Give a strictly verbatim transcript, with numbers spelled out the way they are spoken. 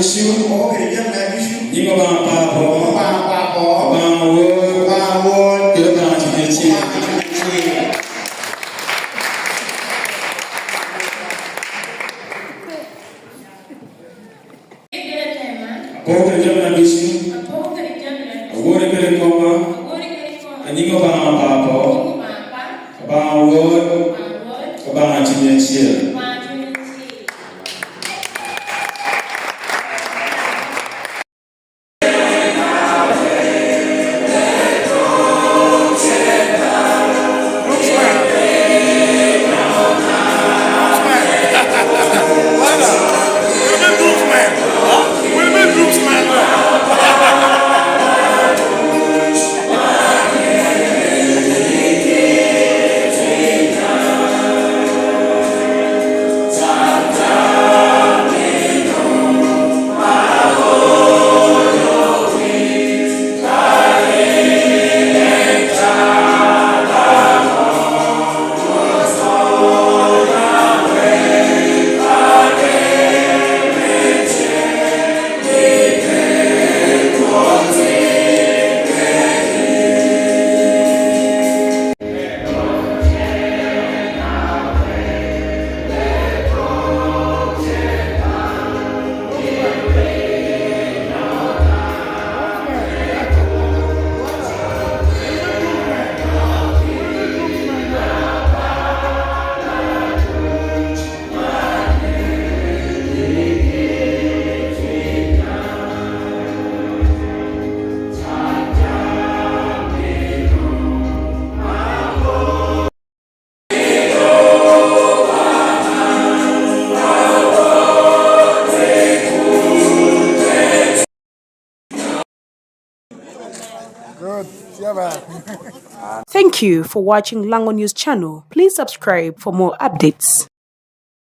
Nying Obaŋa Papo, Obaŋa Papo, Obaŋa Wod, Obaŋa Wod, kede Obaŋa Cuny Acil. Apoko kede jami aducu. Awori kede koma. Anying Obaŋa Papo, Obaŋa Wod, Obaŋa Cuny Acil. Good. Siaba. Thank you for watching Lango News Channel. Please subscribe for more updates.